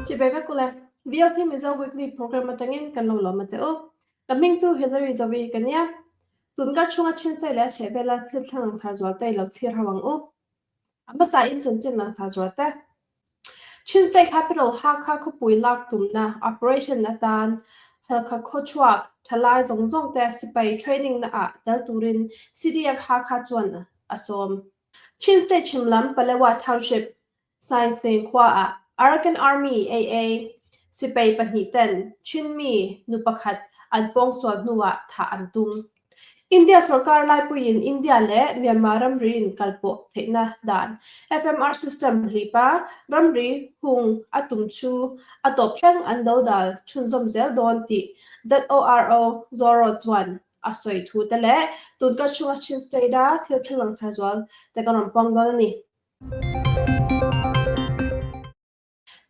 Chibai vek ule. VOC Mizo Weekly Program atangin kan lo lawm a che u. Ka hming chu Hillary Zovi ka nia. Tun kar chhunga chhinsai leh a chhehvela thil thleng ang chhar zual te i lo thlir ho ang u. A hmasa in chanchin ang chhar zual te. Chin State Capital Hakha khawpui lak tumna operation atan Halkha khawchhuak thalai zawng zawng te sipai training na ah tel turin CDF Hakha chuan a sawm. Chin State chhim lam Palewa Township Saiseng khuaah Arakan Army, AA, sipai pahnihten Chinmi nu pakhat an pawngsual hnuah thah an tum. India sorkar laipuiin India leh Myanmar ramri inkalpawh theihna dan, FMR system, hlipa ramri hung a tum chu a tawp thleng an dodal chhunzawm zel dawn tih ZORO, Zoro, chuan a sawi thu te leh tunkar chhunga Chin State-a thil thleng langchar zual te kan rawn puang dawn a ni.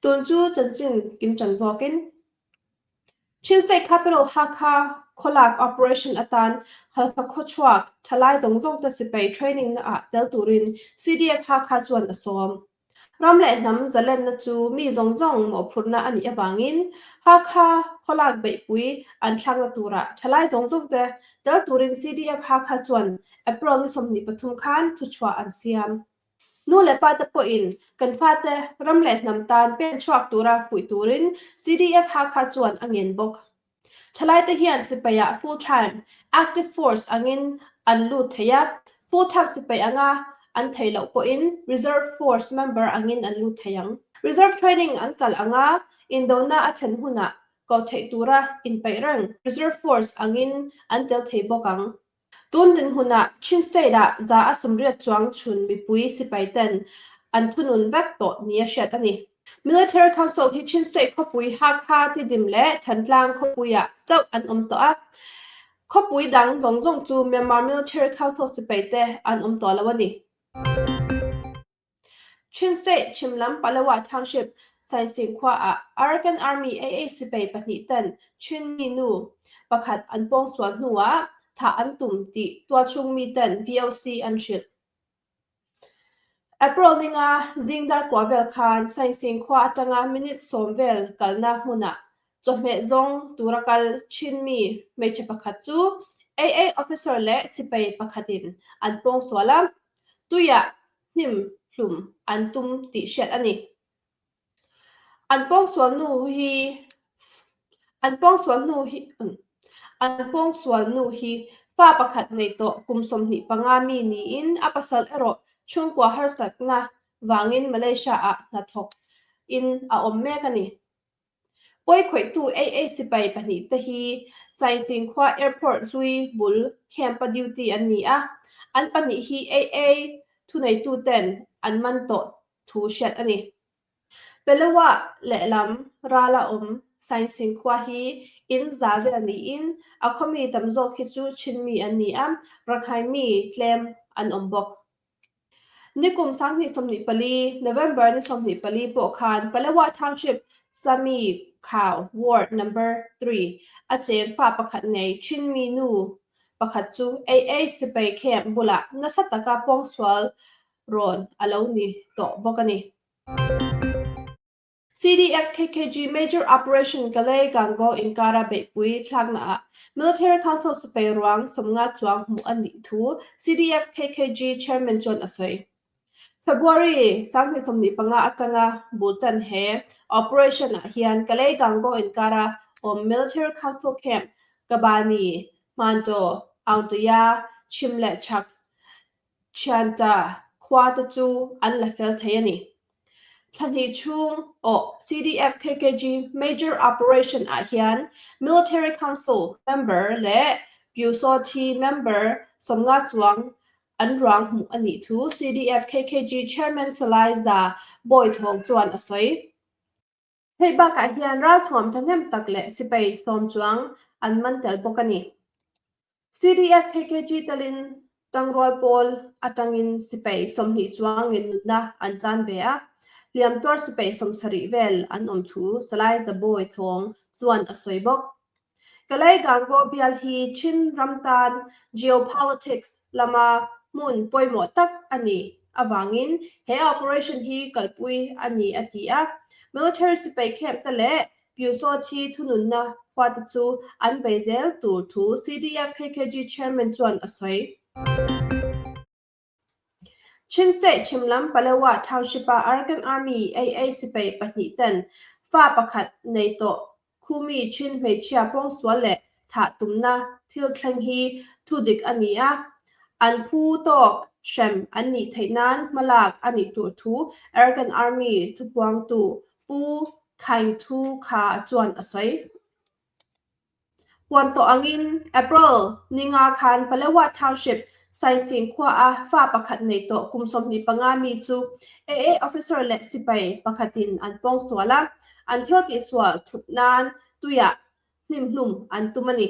Tun chu chanchin kimchang zawkin Chin State Capital Hakha khawlak operation atan Halkha khawchhuak thalai zawng zawng te sipai training na ah tel turin CDF Hakha chuan a sawm. Ram leh hnam zalenna chu mi zawng zawng mawhphurhna a nih avangin Hakha khawlak beihpui an thlakna turah thalai zawng zawng te tel turin CDF Hakha chuan April ni 23 khan thuchhuah an siam. Nu leh pa te pawhin kan fate ram leh hnam tan pen chhuak tura fuih turin CDF Hakha chuan a ngen bawk. Thalaite hian sipaiah full time, active force angin an lut thei a, full time sipai anga an theih loh pawhin reserve force member angin an lut thei ang. Reserve training an kal anga indona a thlen hunah koh theih tura inpeih reng reserve force angin an tel thei bawk ang. Tun dinhmunah Chin State-ah za a sawmriat chuang chhun mipui sipai ten an thunun vek tawh nia hriat a ni. Military Council hi Chin State khawpui Hakha, Tidim leh Thantlang khawpuiah chauh an awm tawh a. Khawpui dang zawng zawng chu Myanmar Military Council sipai te an awm tawh lo a ni. Chin State chhim lam Palawa Township, Saising khuaah Arakan Army AA sipai pahnihten Chinmi nu pakhat an pawngsual hnuah thah an tum tih tualchhung miten VOC an hrilh. April ninga zing dar kua vel khan Saising khua atanga minute sawm vel kalna hmunah chawhmeh zawng tura kal Chinmi hmeichhe pakhat chu AA officer leh sipai pakhatin an pawngsual a, Tuiah hnim hlum an tum tih hriat a ni. An pawngsual nu hi an pawngsual nu hi an pawngsual nu hi fa pakhat nei tawh kum 25 mi niin a pasal erawh chhungkua harsatna vangin Malaysia-ah hnathawk in a awm mek a ni. Pawikhawihtu AA sipai pahnihte hi Saiching khua Airport hlui bul camp-a duty an ni a, an pahnih hi AA thuneituten an man tawh thu hriat a ni. Pelewa lehlam rala awm Saiching khua hi in za vel niin a khawmi tam zawk hi chu Chinmi an ni a, Rakhine mi tlem an awm bawk. Nikum 2024, November ni 24 pawh khan Palawa Township Sami Khao Ward Number 3 a cheng fa pakhat nei Chinmi nu pakhat chu AA sipai camp bulah nasa taka pawngsual rawn a lo ni tawh bawk a ni. CDF KKG Major Operation Kalay Gangaw inkara beihpui thlaknaah Military Council sipai ruang 50 chuang hmuh a nih thu CDF KKG Chairman chuan a sawi. February 2025 atanga bul tan he operation ah hian Kalay Gangaw inkara awm Military Council Camp Kabani, Hmantaw, Aungtaya, Chhim leh Chhak, Thianta khua te chu an la fel thei a ni. Thla hnih chhung awh CDF KKG Major Operation ah hian Military Council member leh Pyusawthi member 50 chuang an ruang hmuh a nih thu CDF KKG Chairman Salai Za Bawi Thawng chuan a sawi. Hei bakah hian ralthuam thahnem tak leh sipai sawm chuang an man tel bawk a ni. CDF KKG telin tangrual pawl atangin sipai 20 chuangin nunna an chan ve a, hliam tuar sipai 70 vel an awm thu Salai Zabawi Thawng chuan a sawi bawk. Kalay Gangaw bial hi Chin ram tan geopolitics lama hmun pawimawh tak a ni. avangin he operation hi kalpui a ni a ti a. Military sipai camp te leh Pyusawthi thununna khuate chu an bei zel tur thu CDF KKG chairman chuan a sawi. Chin State chhim lam Palewa Township-a Arakan Army AA sipai pahnihten fa pakhat nei tawh khumi Chin hmeichhia pawngsual leh thah tumna thil thleng hi thudik a ni a, an phu tawk hrem an nih theih nan hmalak a nih tur thu Arakan Army thupuangtu Pu Khaing Thu Kha chuan a sawi. Puan tawh angin April ni nga khan Palewa Township, Saising khuaa fa pakhat nei tawh kum 25 mi chu AA officer leh sipai pakhatin an pawngsual a, an thil tihsual thup nan tuiah hnimhlum an tum a ni.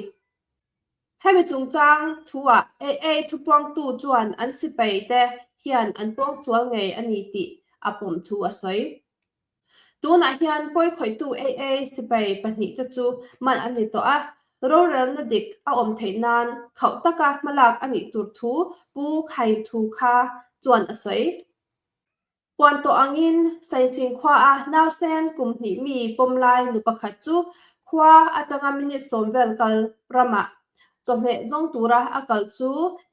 Hemi chungchang thuah AA thupuangtu chuan an sipai te hian an pawngsual ngei a ni tih a pawm thu a sawi. Tunah hian pawikhawihtu AA sipai pahnihte chu man an ni tawh a, rorelna dik a awm theih nan khauh taka hmalak a nih tur thu Pu Khaingthu kha chuan a sawi. Puan tawh angin Saising khuaa nausen kum hnih mi pawm lai nu pakhat chu khua atanga minute 10 vel kal ramah chawhmeh zawng tura a kal chu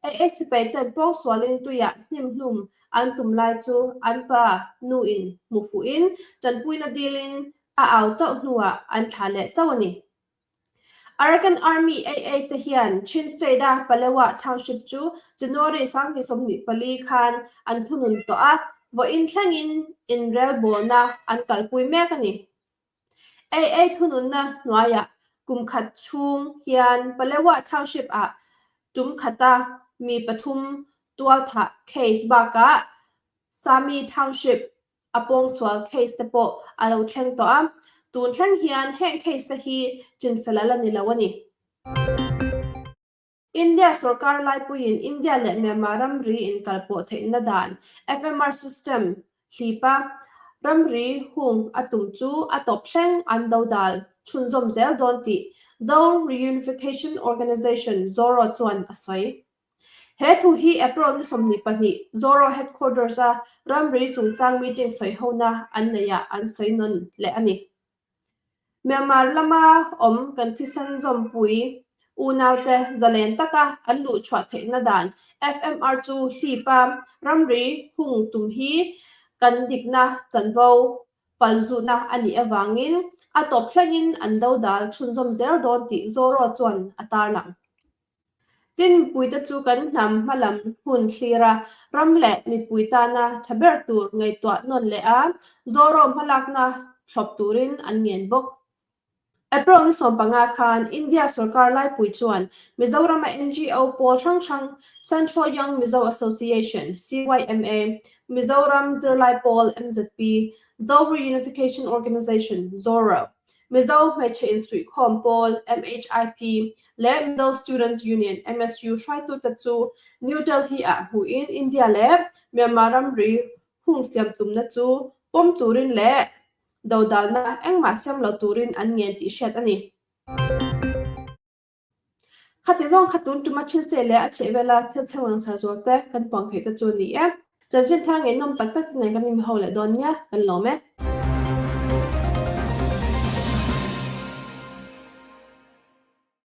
AA sipai ten pawngsualin tuiah hnimhlum an tum lai chu an pa nu in hmu fuhin tanpuina dilin a au chauh hnuah an thlah leh chauh a ni. Arakan Army AA te hian Chin State a Palewa Township chu January 2024 khan an thunun tawh a, vawiin thlengin inrelbawlna an kalpui mek a ni. AA thununna hnuaiah kum khat chhung hian Palewa Township ah tum khata mi pathum tualthah case bakah Sami Township a pawngsual case te pawh a lo thleng tawh a, tun thleng hian heng case te hi chinfel a la ni lo a ni. India sorkar laipuiin India leh Myanmar ramri inkalpawh theihna dan, FMR system, hlipa ramri hung a tum chu a tawp thleng an dodal chhunzawm zel dawn tih Zo Reunification Organisation, ZORO, chuan a sawi. He thu hi April ni 22 ZORO headquarters-a ramri chungchang meeting sawihona an neihah an sawi nawn leh a ni. Myanmar lama awm kan thisen zawmpui unaute zalen taka an luh chhuah theihna dan FMR chu hlipa ramri hung tum hi kan dikna chanvo palzutna a nih avangin a tawp thlengin an dodal chhunzawm zel dawn tih Zoro chuan a tarlang. Tin, mipuite chu kan hnam hmalam hun thlir a, ram leh mipui tana tha ber tur ngaihtuah nawn leh a, Zoro hmalakna thlawp turin an ngen bawk. April ni 15 khan India sorkar laipui chuan Mizorama NGO pawl hrang hrang Central Young Mizo Association, CYMA, Mizoram Zirlai Pawl, MZP, Zo Reunification Organisation, ZORO, Mizo Hmeichhe Insuihkhawm Pawl, MHIP, leh Mizo Students Union, MSU, hruaitute chu New Delhi-ah hmuhin India leh Myanmar ramri hung siam tumna chu pawm turin leh dodalna engmah siam lo turin an ngen tih hriat a ni. Khati zawng kha tun tuma thil che leh a chheh vela thil thleng langsar zual te kan puang theih te chu a ni e. Chanchin thar ngeihnawm tak tak te nen kan inhmu ho leh dawn nia, kan lawm e.